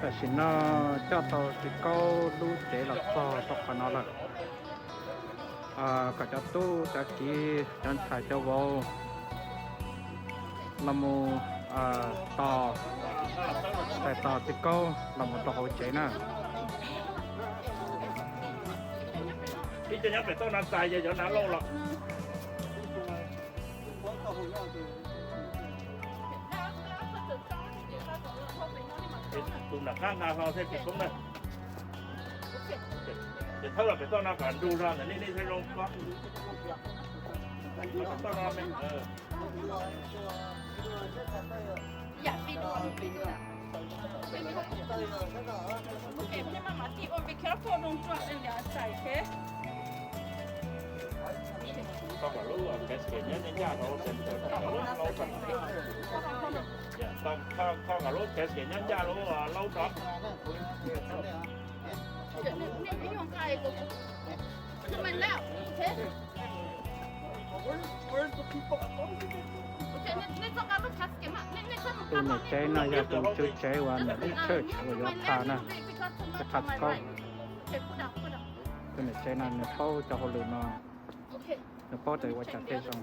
Tam sim no coj tau Txiv Kaub lub tsev los txog rau qhov no lawm. Kom cov tub cov kiv cov ntxhais cov vauv los mus tos, tos Txiv Kaub los mus rau hauv tsev na. Ib co nyob pem toj no txais yog cov nav lauj los. Tus nram qab nqa hlo thiaj tsis poob na. Ces thawb los pem toj no kom nrug zog ntawm nej nej thiaj zoo kob. Toj no me. Kho kom lub casket nyob ncaj rau, kho kom lub casket nyob ncaj rau laub rov. Tus niam tsev no yog tus tswv tsev uas ntawm lub church uas yuav qha na, yuav qha Txiv Kaub. Tus niam tsev no nws paub cov hauj lwm no, nws paub tias ua cas thiaj zoo.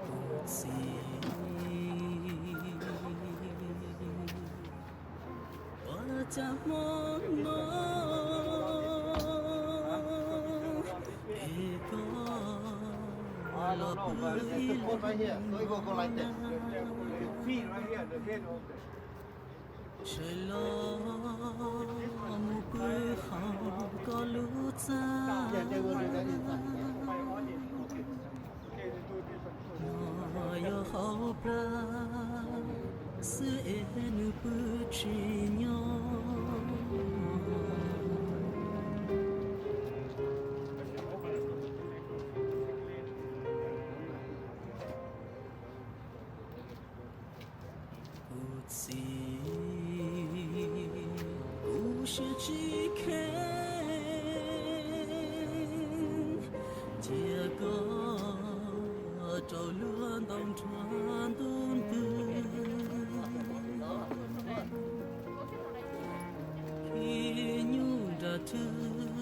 Kuv txiv, ua cas hmo no es koj los pw ib leeg na? Sawv los mus pw hauv koj lub txaj, no yog hauv plag xwb es nws pw tsis nyob. Kuv txiv, kuv siab tsis kheev cia koj rau luag ntaus nruab ntug ntws. Khib nyuj nram rwg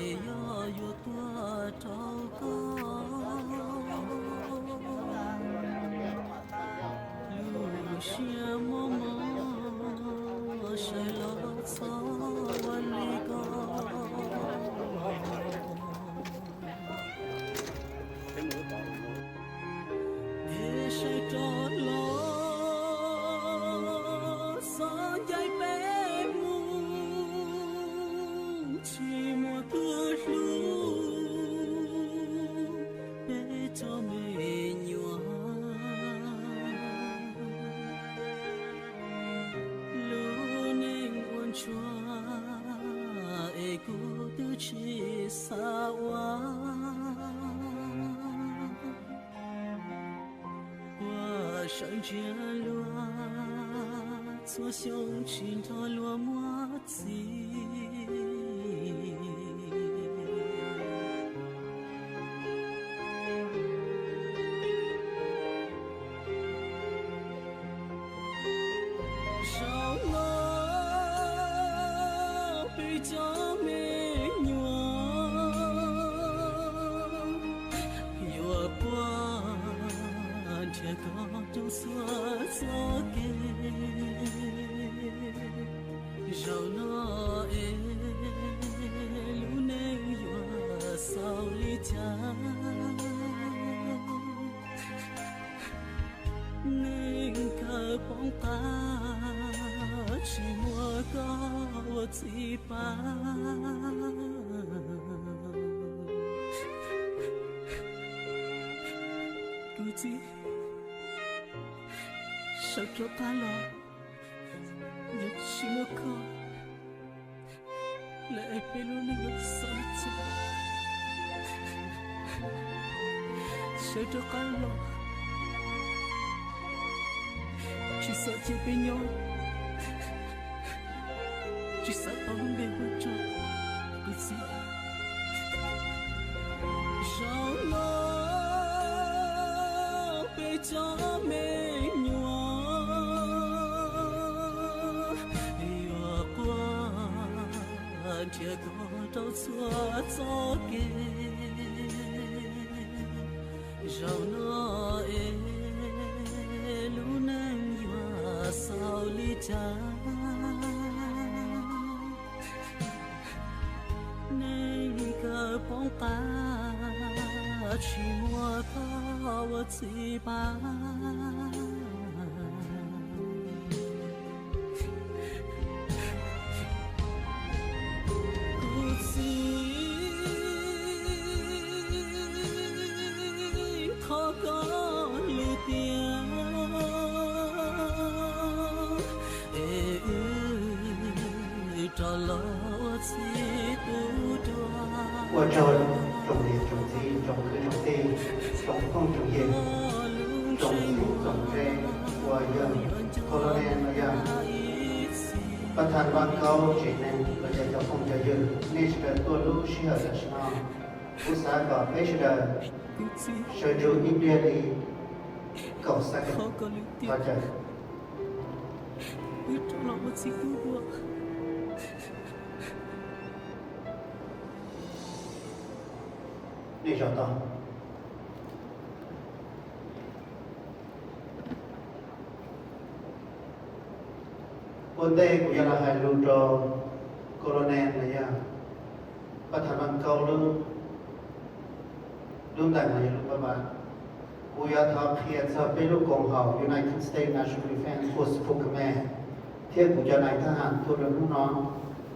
es yog yuav tuag rau koj. Lub siab mob mob saib los txhob ua li ko. Es saib rov los xob ncaim peb mus, tsis muaj tus hlub peb cov me nyuam. Lub neej ua ntsuag es kuv twb tsis xav ua, ua sawv ntsia luag txhua xyoo tsis nrog luag muaj txiv. Zaum no peb cov me nyuam yuav pab nrhiav koj rau txhua txoj kev. Zaum no es lub neej yuav xaus li cas? Neej kawg Poob qab tsis muaj koj ua txiv pab. Kuv txiv, sawv rov qab los, yuav tsis muaj koj lawm es peb lub neej yuav xav li cas? Sawv rov qab los, tsis xav cia peb nyob, tsis xav tau lub npe hu rau kuv txiv. Zaum no peb cov me nyuam yuav quaj nrhiav koj rau txhua txoj kev. Zaum no es lub neej yuav xaus li cas? Neej kawg poob qab tsis muaj koj ua txiv pab. Kuv txiv, thov koj lwm tiam es wb rov los ua txij ua nkawm dua. Ua tsaug tsoom niam tsoom txiv tsoom kwv tsoom tij, tsoom phooj tsoom ywg, tsoom txheeb tsoom ze uas yog Colonel los yog Pab Thaj Vaj Kaub tsev neeg los yog cov phooj cov ywg, nej sawv daws tuaj lub sij hawm tam sim no. Kuv xav kom peb sawv daws sawv ntsug ib pliag li kaum second. Thov caw. Nej zov tau. Ua ntej kuv yuav los hais lus rau Colonel los yog Pab Thaj Vaj Kaub lub, lub ntees los yog lub pab pab, kuv yuav thov qhia txog peb lub koom haum United States National Defense Force Full Command thiab kuv cov nais thab ham tuaj rau hnub no.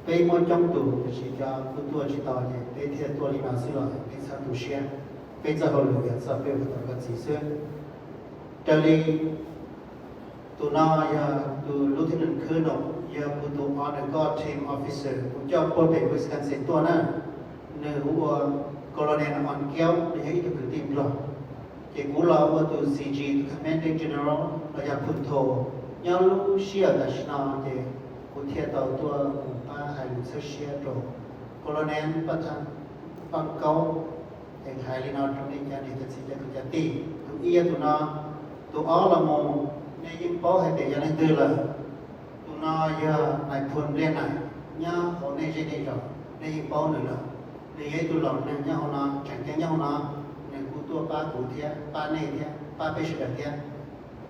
Peb muaj coob tus tiam sis cov kuj tuaj tsis tau ces peb thiaj tuaj li no xwb los peb txhob tu siab. Peb txoj hauj lwm yog txog peb ua tau koj txiv xwb. Raws li tus no yog tus Lieutenant Colonel, yog kuv tus Honor Guard Team Officer, kuv coj puag pem Wisconsin tuaj na. Nws hu ua Colonel Oon Kiaub, nws yog ib tug kwv tij Nplog. Ces kuv los ua tus C G, tus Commanding General los yog phoo tho nyob lub sij hawm tam sim no, ces kuv thiaj tau tuaj mus pab hais lus txhawb siab rau Colonel Paj Thaj Vaj Kaub. Es hais li no rau nej cov niam cov txiv cov kwv cov tij, tus ib yog tus no, tus ob los mus nej yeej paub hais tias yog leej twg lawm. Tus no yog nais phoo Npliaj Nais nyob hauv nej zej nej zos, nej yeej paub nws lawm. Nws yog ib tug laus neeg nyob hauv no, tseem ceeb nyob hauv no, nws kuj tuaj pab kuv thiab pab nej thiab pab peb sawv daws thiab.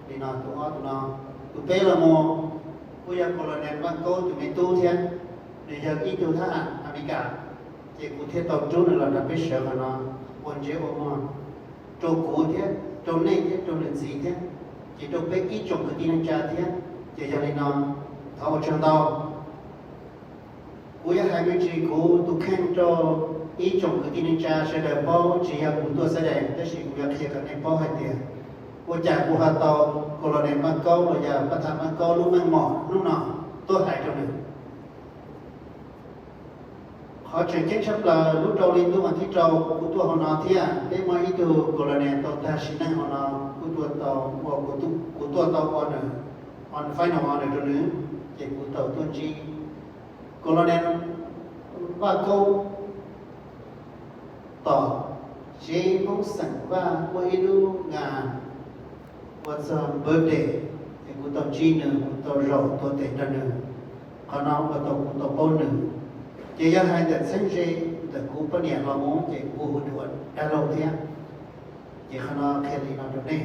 Li no tus ob tus no, tus peb los mus kuj yog Colonel Vaj Kaub tus me tub thiab, nws yog ib tug thab ham Amelikas, ces kuv thiaj tau rub nws los nrog peb sawv qhov no ua ntsej ua muag rau kuv thiab rau nej thiab rau nws txiv thiab, ces rau peb ib tsoom kwv tij neej tsa thiab. Ces yog li no, thov ua tsaug ntau. Kuv yuav hais me ntsis kuv tus kheej rau ib tsoom kwv tij neej tsa sawv daws paub, tsis yog kuv tuaj xav daim, tab sis kuv yuav qhia kom nej paub hais tias ua cas kuv ho tau Colonel Vaj Kaub los yog Paj Thaj Vaj Kaub lub meej mom hnub no tuaj hais rau nws. Qhov tseem ceeb tshaj plaws, lub rau hli ntuj vas thib rau kuv tuaj hauv no thiab, peb muaj ib tug Colonel tau tag sim neej hauv no, kuv tuaj tau ua, kuv tuaj tau ua nws final honor rau nws, ces kuv tau tuaj ntsib Colonel Vaj Kaub tom tsev Hmoob xeem Vaj muaj ib lub ngas ua txog birthday, es kuv tau ntsib nws, kuv tau zaum tuav tes nrog nws. Qhov no ua tau kuv tau paub nws. Ces yog hais ntawm txheeb ze ntawm kuv poj niam los mus ces kuv hu nws ua dab laug thiab. Ces qhov no qhia li no rau nej.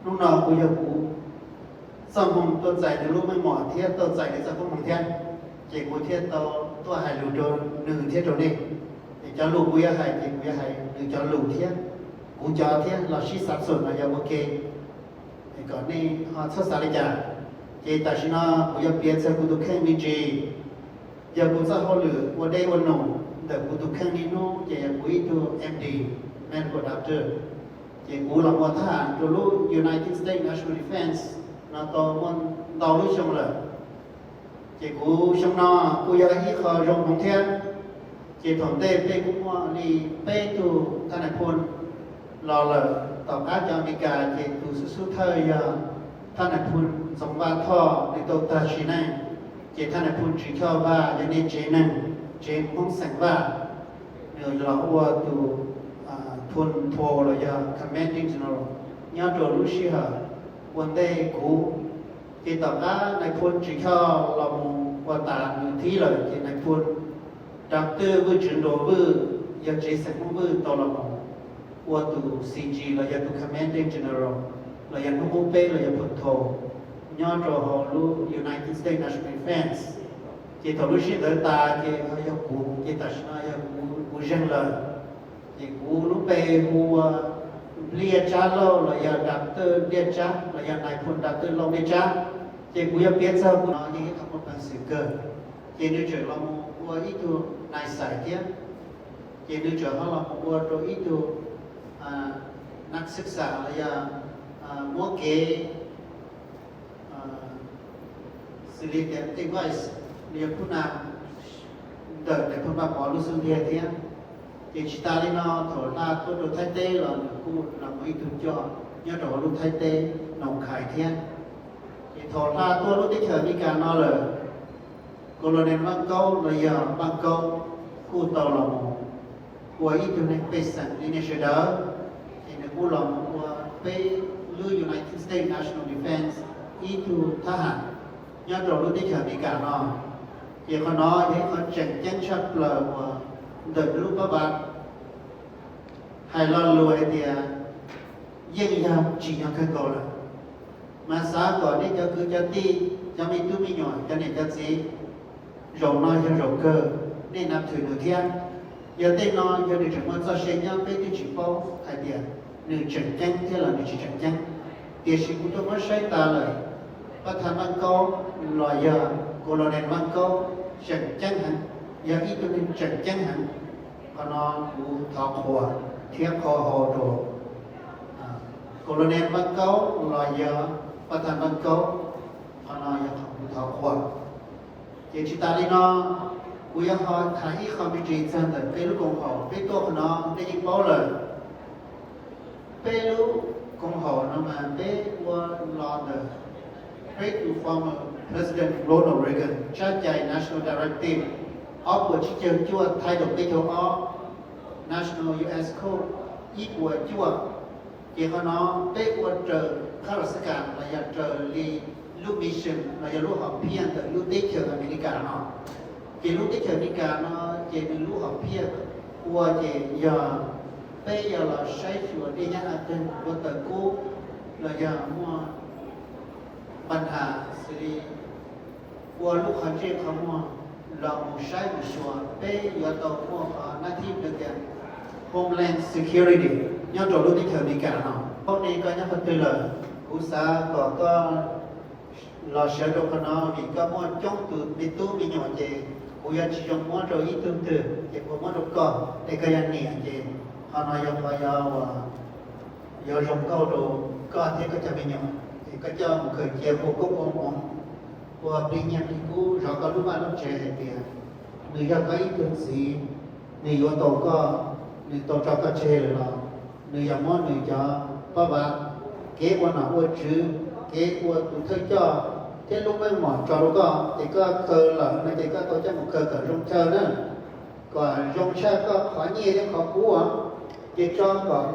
Hnub no kuv yog kuv txoj hmoo tuaj txais nws lub meej mom thiab tuaj txais nws txoj koob hmoov thiab, ces kuv thiaj tau tuaj hais lus rau nws thiab rau nej. Es cov lus kuv yuav hais ces kuv yuav hais nws cov lus thiab kuv cov thiab los sib xav xum no yog ua ke. kom nej ho txhob xav li cas. Ces tam sim no kuv yuav piav txog kuv tus kheej me ntsis. Yog kuv txoj hauj lwm ua dej ua num ntawm kuv tus kheej niaj hnub ces yog kuv ib tug M D, medical doctor. Ces kuv los ua thab ham rau lub United States National Defense no tau muaj ntau lub xyoo lawm. Ces kuv xyoo no kuj yog ib qho zoo hmoov thiab. Ces thaum ntej peb kuj muaj li peb tug thab nais phoo los lawm. Tom qab cov Amelikas ces tus xub xub thawj yog thab nais phoo Ntxoov Vaj Thoj, nws tau tag sim neej. Ces thab nais phoo Ris Choj Vaj yog nej tsev neeg, tsev Hmoob xeem Vaj, nws los ua tus phoo npua los yog commanding general nyob rau lub sij hawm ua ntej kuv. Ces tom qab nais phoo Ris Choj los mus ua tas nws thib lawm ces nais phoo Doctor Vwj Tswv Nruas Vwj, yog tsev xeem Hmoob Vwj, tau los mus ua tus C G los yog tus commanding general los yog hnub qub peb los yog phoo thau nyob rau hauv lub United States National Defense. Ces thaum lub sij ntawd tas ces ho yog kuv, ces tam sim no yog kuv zeeg lawm. Ces kuv lub npe hu ua Npliaj Tsab Lauj los yog Doctor Npliaj Tsab los yog nais phoo Doctor Lauj Npliaj Tsab. Ces kuv yuav piav txog kuv no yeej ib qho muaj peev xwm kawg. Ces nws tseem los mus ua ib tug nais xais thiab. Ces nws tseem ho los mus ua rau ib tug nab xwb xam los yog muab kev xws li tias advice los yog phub nam ntawm nais phoo Vaj Pov lub xub ntiag thiab. Ces tsis tas li no, thaum Hla tuaj rau Thaib teb los nws kuj los mus ib tug coj nyob rau hauv lub Thaib teb Noom Khais thiab. Ces thaum Hla tuaj lub teb chaws Amelikas no lawm, Colonel Vaj Kaub los yog Vaj Kaub kuj tau los mus ua ib tug neeg pej xeem li nej sawv daws. Ces nws kuj los mus ua peb lub United States National Defense ib tug thab ham nyob rau lub teb chaws Amelikas no. Ces qhov no yog ib qho tseem ceeb tshaj plaws uas ntawm lub pab vaj hais lo lus hais tias yeej yog tsim nyog kawg nkaus lawm. Mas xav kom nej cov kwv cov tij, cov me tub me nyuam, cov niam cov txiv, zaum no yog zaum kawg nej nab thwm nws thiab. Yog tej no yog nws tseem muaj txoj sia nyob peb twb tsis paub hais tias nws tseem ceeb thiab los nws tsis tseem ceeb. Tiam sis kuv tuaj muab saib tas lawm, Pab Thas Vaj Kaub los yog Colonel Vaj Kaub tseem ceeb heev, yog ib tug neeg tseem ceeb heev. Qhov no kuv thov qhuas thiab qhov hau rau Colonel Vaj Kaub los yog Pab Thas Vaj Kaub. Qhov no yog qhov kuv thov qhuas. Ces tsis tas li no, kuv yuav ho hais ib qho me ntsis txog ntawm peb lub koom haum peb tuaj qhov no nej yeej paub lawm. Peb lub koom haum no mas peb ua los ntawm peb tus former President Ronald Reagan tsab cai National Directive ob puas tsib caug cuaj, Title peb caug ob, National U S Code ib puas cuaj. Ces qhov no peb ua raws qhab los xab kas los yog raws li lub mission los yog lub hom phiaj ntawm lub teb chaws Amelikas no. Ces lub teb chaws Amelikas no ces nws lub hom phiaj ua ces yog peb yog los saib xyuas dej nyab a tag ua taws kub los yog muaj npa nhas xws li ua lub qhov ntsej qhov muag los mus saib mus xyuas, peb yuav tau muaj qhov nab thib tias Homeland Security nyob rau lub teb chaws Amelikas no. Paub ne koj nyob qhov twg lawm, kuv xav kom koj los sawv rau qhov no vim koj muaj coob tus me tub me nyuam ces kuv yuav tsis zoo muab rau ib tug twg ces kuv muab rau koj, es koj yog niam ces qhov no yog qhov yog zoo nkauj rau koj thiab koj cov me nyuam. Es koj coj mus khaws cia ua koob ua hmoov, ua plig nyiaj plig kub zov koj lub vaj lub tsev hais tias nws yog koj ib tug txiv, nws yuav tau koj, nws tau tso koj tseg lawm los nws yog muab nws cov pab vav, kev ua nom ua tswv, kev ua tus thawj coj thiab lub meej mom tso rau koj, ces koj khaws lawm no ces koj tau coj mus khaws kom zoo chaw na, kom zoo tshaj koj qhov nyiaj thiab qhov kub os. Ces tso kom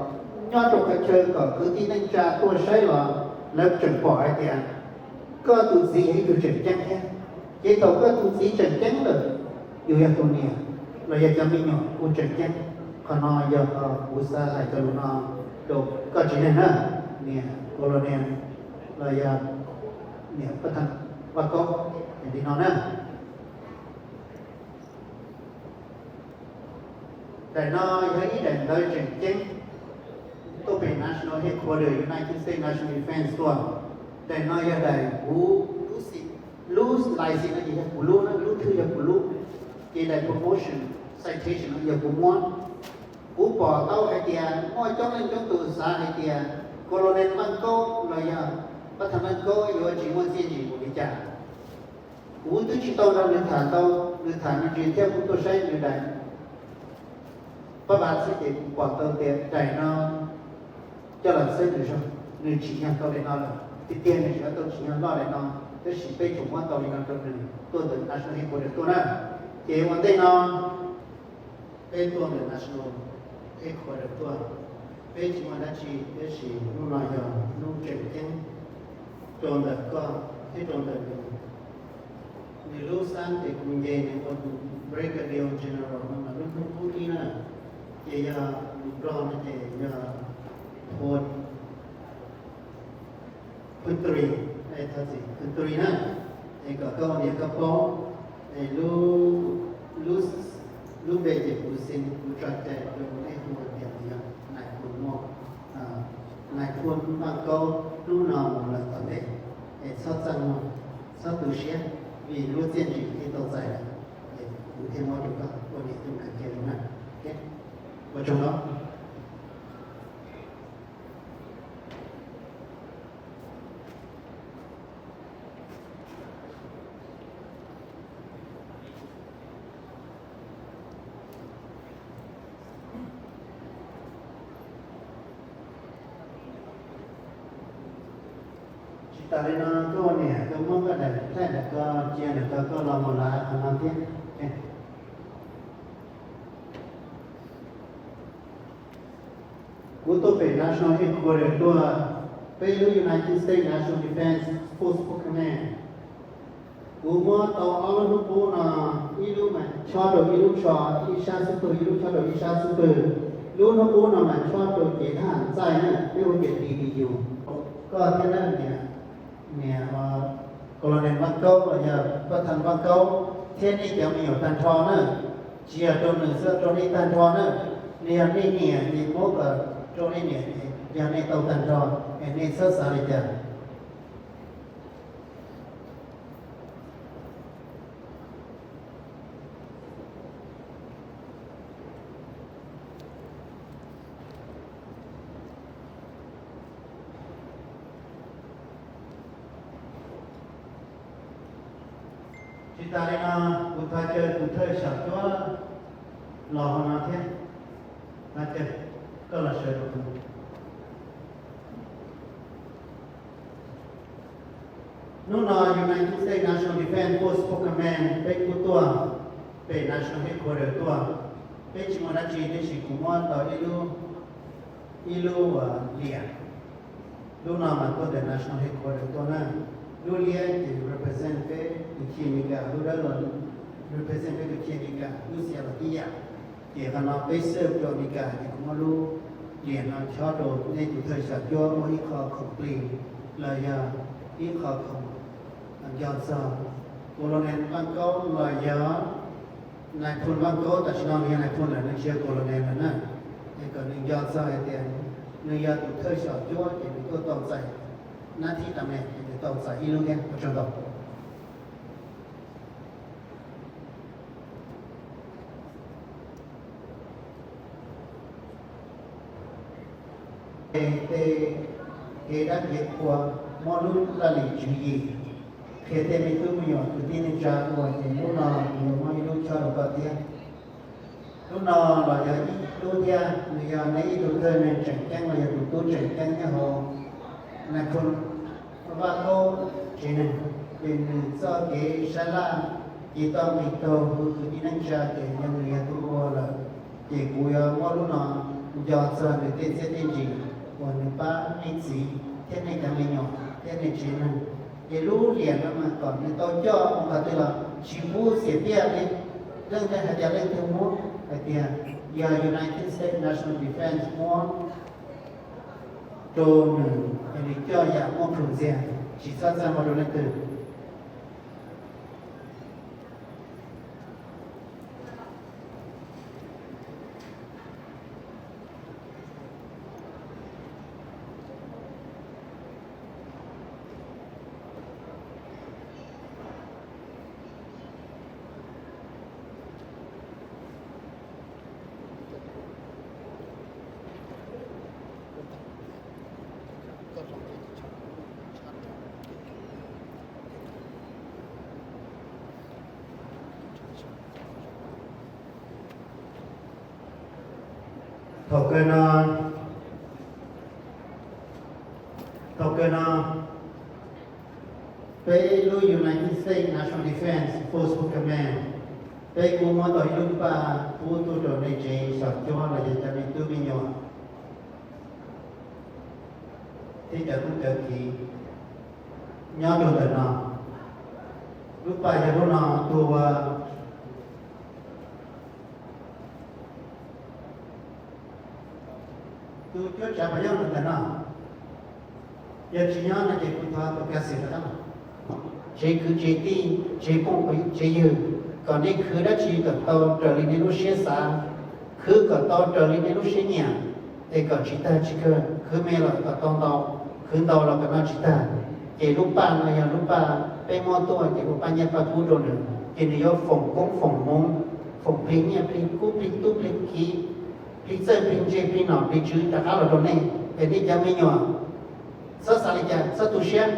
nyob rau qhov chaw kom kwv tij neej tsa tuaj saib los lawv tseem pom hais tias koj tus txiv yog ib tug tseem ceeb thiab. Ces thaum koj tus txiv tseem ceeb lawm, yus yog tus niam los yog cov me nyuam kuj tseem ceeb. Qhov no yog qhov kuv xav hais cov lus no rau koj tsev neeg na, niam Colonel los yog niam Pab Thas Vaj Kaub, li no na. Daim no yog ib daim ntawv tseem ceeb Tuaj pem National Headquarter United States National Defense tuaj. Daim no yog daim kuv lub xim, lub license no ces yog kuv lub na, lub thwj yog kuv lub. Ces daim promotion citation no yog kuv muab. Kuv pom tau hais tias muaj coob leej coob tus xav hais tias Colonel Vaj Kaub los yog Pab Thas Vaj Kaub yuav tsis muaj txiaj ntsig npaum li cas. Kuv twb tsis tau nrog nws tham ntau, nws tham me ntsis thiab kuv tuaj saib nws daim pab vas xwb ces kuv pom tau tias daim no coj los txhawb nws zog, nws tsim nyog tau li no lawm. Tiag tiag nws tseem tau tsim nyog loj li no, tab sis peb tsuas muab tau li no rau nws tuaj ntawm National Headquarter tuaj na. Ces ua ntej no peb tuaj ntawm National Headquarter tuaj, peb tsis muaj dab tsi, tab sis hnub no yog hnub tseem ceeb rau ntawm koj thiab rau ntawm nws. Nws lub xab ces kuv nce nws ua tus Brigadier General no mas lub hnub qub ib na, ces yog nws nplog no ces yog Phu, Phu Tris, thov txim, Phu Tris na, es kom koj ua niam koj paub, es lub, lub, lub npe ces kuv xi kuv tso cai rau nej hu tias yog Nais Phoo Muaj, Nais Phoo Vaj Kaub hnub no mus lawm tom ntej, es txhob txaj muag, txhob tu siab, vim lub txiaj ntsig twb tau txais lawm, es kuv thiaj muab rau koj ua niam tus kawm kiag zoo na. Ua tsaug ntau. Tsis tas li no koj ua niam koj muab koj daim thaij ntawm koj cia ntawm koj, koj los mus lav qhov no thiab. Kuv tuaj pem National Headquarter tuaj, peb lub United States National Defense Force Command. Kuv muab tau ob lub hnub qub no, ib lub mas chob rau ib lub tsho ib sab xub pwg, ib lub chob rau ib sab xub pwg. Lub hnub qub no mas chob rau cev thab ham txaij na, peb hu tias D D U. Koj thiab na, niam Colonel Vaj Kaub los yog Pab Thas Vaj Kaub thiab nej cov me nyuam tag nrho na, tsis yog rau nws xwb, rau nej tag nrho na. Nws yog nej niam ces muab kom rau nej niam, yog nej tau tag nrho, es nej txhob xav li cas. Tsis tas li no, kuv thov caw tus thawj xyom cuab los hauv no thiab. Thov caw koj los sawv rau kuv. Hnub no United States National Defense Force Command peb kuj tuaj pem National Headquarter tuaj. Peb tsis muaj dab tsi tab sis kuv muab tau ib lub, ib lub liam. Lub no mas tuaj ntawm National Headquarter tuaj na. Lub liab ces represent peb tus ci Amelikas, lub dawb los represent peb tus ci Amelikas, lub xiav los tib yam. Ces qhov no peb xwb rau Amelikas ces kuv muab lub liam no chob rau nej tus thawj xyom cuab muab ib qho khoom plig los yog ib qho khoom nco txog Colonel Vaj Kaub los yog Nais Phoo Vaj Kaub, tam sim no nws yog Nais Phoo lawm, nws tsis yog Colonel lawm na. Es kom nws nco txog hais tias nws yog tus thawj xyom cuab ces nws tuaj tau txais nab thib tam ne ces nws tau txais ib lub thiab. Ua tsaug ntau. Tej kev dab kev qhua, muab lub laj lim tswv yim qhia tej me tub me nyuam kwv tij neej tsa ua, ces hnub no kuv yuav muab ib lub chob rau koj thiab. Lub no los yog ib lub thiab, nws yog nej ib tug thawj neeg tseem ceeb los yog tus tub tseem ceeb nyob hauv Nais Phoo Vaj Kaub tsev neeg, ces nws txoj kev sab laj ces tau nqis taug hauv kwv tij neej tsa ces yog nws yog tus ua lawm. Ces kuv yuav muab lub no nco txog nws tej txiaj tej ntsig uas nws pab nej txiv thiab nej cov me nyuam thiab nej tsev neeg. Ces lub liam no mas kom nws tau coj mus qhov twg los tsis pub xiam tiaj li. Leej twg hais tias leej twg muab, hais tias yog United States National Defense muab rau nws, es nws coj yam muaj plhus ntxiag, tsis txhob txaj muag rau leej twg. Thaum kawg no, thaum kawg no, peb lub United States National Defense Forces Command, peb kuj muab tau ib lub paj pub tuaj rau nej tsev xyom cuab los yog cov me tub me nyuam thiab cov tub cov kiv nyob rau ntawm no. Lub paj yog lub no, tus ua tus cuab tsav paj yooj ntawm no, yog tsis nyob no ces kuv thov tus ka xim rov qab los. Tsev kwv tsev tij, tsev phooj tsev ywg, kom nej khwv dab tsi kom tau raws li nej lub siab xav, khwv kom tau raws li nej lub siab nyiam, es kom tsis tag tsis kawg, khwv me los kom tau ntau, khwv ntau los kom noj tsis tag. Ces lub paj no yog lub paj peb muab tuaj ces ua paj nyiaj paj kub rau nws, ces nws yuav foom koob foom hmoov, foom plig nyiaj plig kub plig tub plig kiv, plig txawj plig ntse plig nom plig tswv rov qab los rau nej. Es nej cov me nyuam txhob xav li cas, txhob tu siab,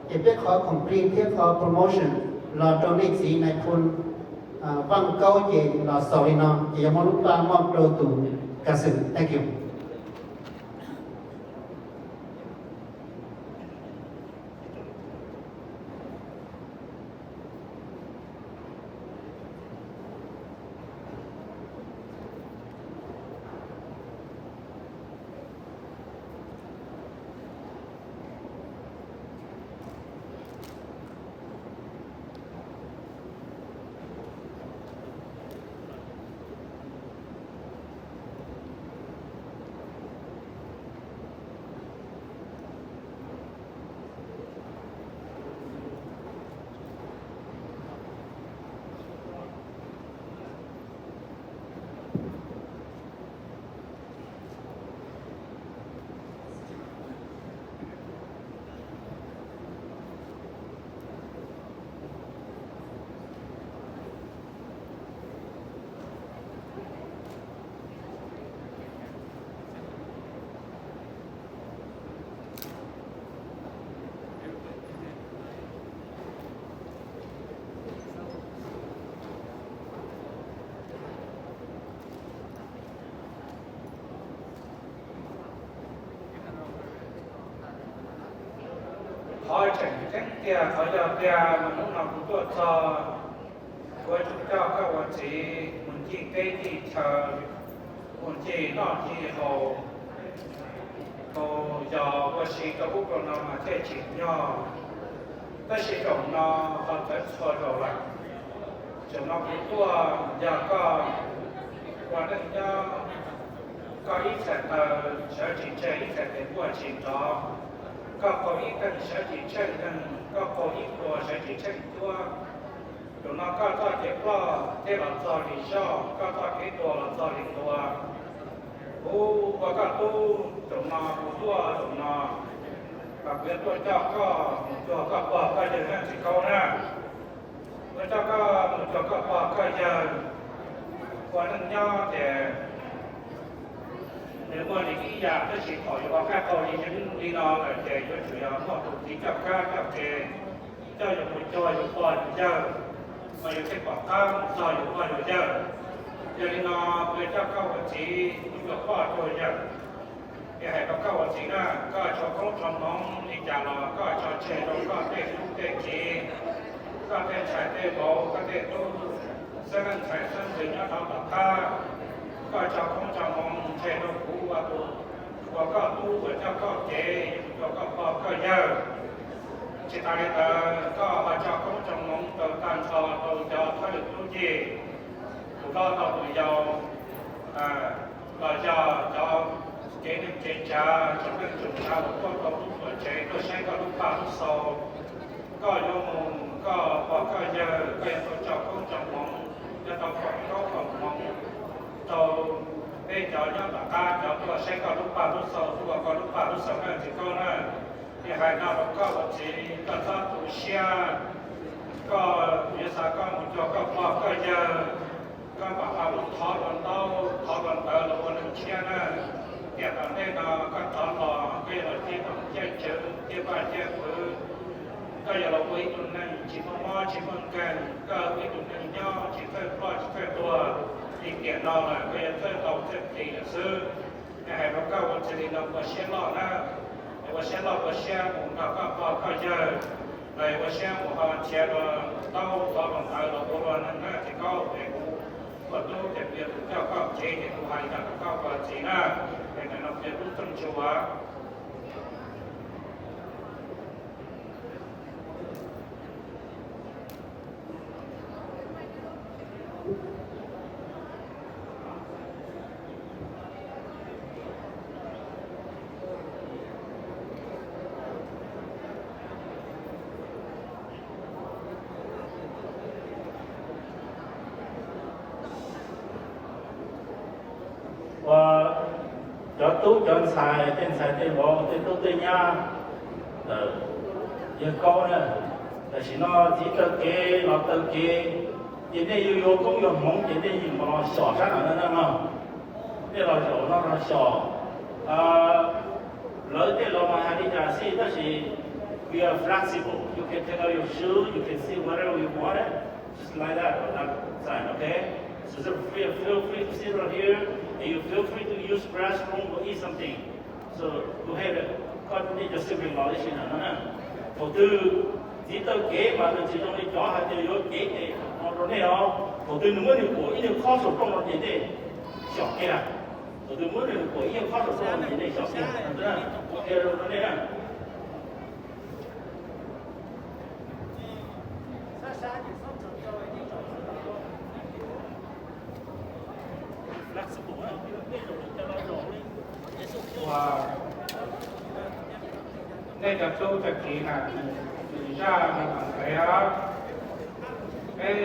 ces peb qhov khoom plig thiab qhov promotion los rau nej txiv nais phoo Vaj Kaub ces los xaus li no, ces yuav muab lub paj muab rau tus ka xim. Thank you. Qhov tseem ceeb tiag qhov yog tiag mas hnub no kuv tuaj txog, kuv yuav tsum coj koj ua txiv mus ncig teb ncig chaw, mus ncig noj ncig haus, mus yos ua si rau ub rau no mas thiaj tsim nyog. Tab sis zaum no ho txawv txhua zaus lawm. Zaum no kuv tuaj yog koj ua neej nyob, koj ib txhais taw sawv tsis tsheej, ib txhais tes npuaj tsis nrov, koj qaug ib teeg sawv tsis tsheej teeg, koj qaug ib tua sawv tsis tsheej cuab. Zaum no koj txoj kev ploj thiab los txog li zog, koj txoj kev tuag los txog li ntua. Kuv ua koj tub zaum no, kuv tuaj zaum no, mas kuv yuav tuaj coj koj mus cuag koj pog koj yawg Leej Txiv Kaub na. Kuv yuav coj koj mus cuag koj pog koj yawg ua neej nyob ces nws muaj li ib yam, tab sis thaum yuav ua qab qau li no lawm ces yuav tsum yog muaj tus txiv coj kab coj ke coj yus mus cuag yus pog yus yawg, mas yus thiaj pom qab mus txog yus pog yus yawg. Yog li no kuv yuav coj koj ua txiv mus cuag pog cuag yawg. Kuv hais rau koj ua txiv na, koj tshuav koob tshuav hmoov li cas los koj tso tseg rau koj tej tub tej kiv, koj tej ntxhais tej vauv, koj tej tub xeeb leej ntxhais xeeb ntxwv nyob rau tom qab. Koj tso koob tso hmoov tseg rau kuv ua tus, ua koj tub uas coj koj kev mus cuag koj pog koj yawg. Tsis tas li ntawd koj ho tso koob tso hmoov rau tag nrho rau cov thawj lwm tub yig, tus hlob tau tus yau, los yog cov kev neej kev tsav, tsoom neej tsoom tsav uas tuaj rau lub tuam tsev tuaj saib koj lub paj lub xau. Koj yuav mus, koj pog koj yawg, koj yuav tau tso koob tso hmoov, yuav tau foom koob foom hmoov rau peb cov nyob tom qab cov tuaj saib koj lub paj lub xau, tuaj ua koj lub paj lub xau na txiv Kaub na. Kuv hais no rau koj ua txiv, koj txhob tu siab. Koj, kuv yuav xa koj mus cuag koj pog koj yawg, koj mam ho los thov dua ntaub thov dua ntawv los ua neeg tshiab na. Tiam tom ntej no koj thov los koj yuav los cia koom ciaj cawv ciaj vaj ciaj kwv, koj yuav los ua ib tug neeg tsis muaj mob tsis muaj nkeeg, koj ua ib tug neeg nyob tsis txawj ploj tsis txawj tuag. Li tiam no lawm koj yuav txawj tau txawj plig lawm xwb. Hais rau koj ua txij li no ua siab loj na, es ua siab loj ua siab mus nrog koj pog koj yawg, los ua siab mus ho nrhiav dua taub thov los ntawd los ua luaj neeg na ces koj es kuv ua tub ces kuv yuav tsum coj koj mus tsev ces kuv hais li no rau koj ua txiv na, es ntawm no kuv yog tub Txooj Tshua. Ua cov tub cov ntxhais, tej ntxhais tej vauv, tej tub tej nyab, yawg Kaub na, tam sim no txiv taw kev los taw kev, ces nej yuav yuav koob yuav hmoov ces nej yeej los xyom sab no na no, nej los zaum no los xyom. Lawv tej los mas hais li cas xij tab sis we are flexible. You can take out your shoe, you can sit wherever you want it, just like that. Okay? So feel, feel free to sit right here, and you feel free to use restroom or eat something. So go ahead, koj nej cov sibling los tib si na no na. Thaum twg txiv taw kev mas nws tsis zoo li cov hais tias yuav kev ces no rau nej os. Thaum twg nws muab nws kuam ib nyuag khob saum rooj no ces nej xyom kiag. Thaum twg muab nws kuam ib nyuag khob saum rooj no ces nej xyom kiag. Ua kiag rau nej na. Nej cov tub cov kiv na, nws zaj no mas ntev os. Peb,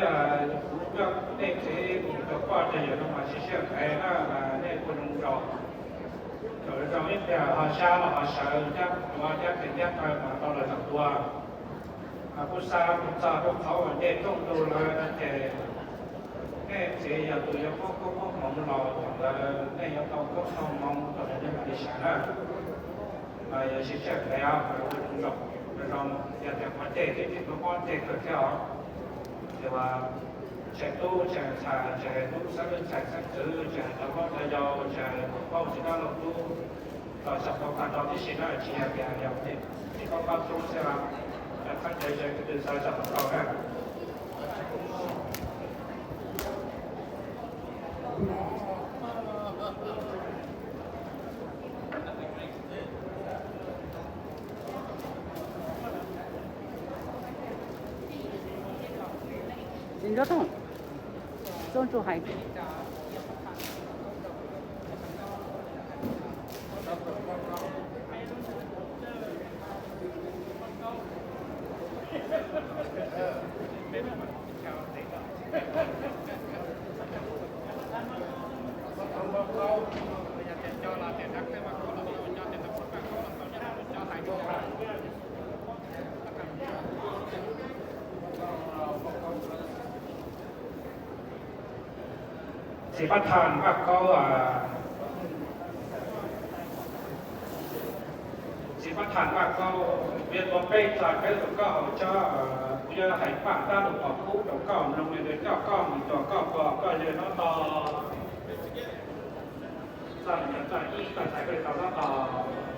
kuv coj nej txiv mus rau poj rau yawm no mas sib sib ntev na, mas nej ua zoo zaum, zaum zoo ib pliag ho sab los ho sawv, cab tuav cab tes cab taw mas tau los zaum dua. Mas kuv xa mus txog rau qhov uas nce rooj ntu lawm no ces nej txiv yog tus yuav muab koob muab hmoov los thaum ntawd nej yuav tau koob tau hmoov thaum ntawd nej mam li sawv na. Mas yog sib sib ntev os, ua zoo zaum, zoo zoo, yog tias qhov ncauj twb tseem mob mob ncauj kawg thiab os. Ces ua tseem tub tseem ntxhais, tseem tub xeeb leej txhais xeeb txwv, tseem cov hlob cov yau, tseem paub txiv dab laug tub, los xyaum tau tag nrho tib si na, tsis yog tias yog tsis paub pab tub xwb os, yog thab cawv sawv twg xav xyaum tau na. Txiv Pab Thas Vaj Kaub, txiv Pab Thas Vaj Kaub, kuv yuav tua peb txoj peb tus koj hauv tsob, kuv yuav hais paj dab lus pom kub rau koj mloog, yuav coj koj mus tua koj pog koj yawg noj tos. Txoj no yog txoj ib txoj ntxhais koj yuav tau noj tos.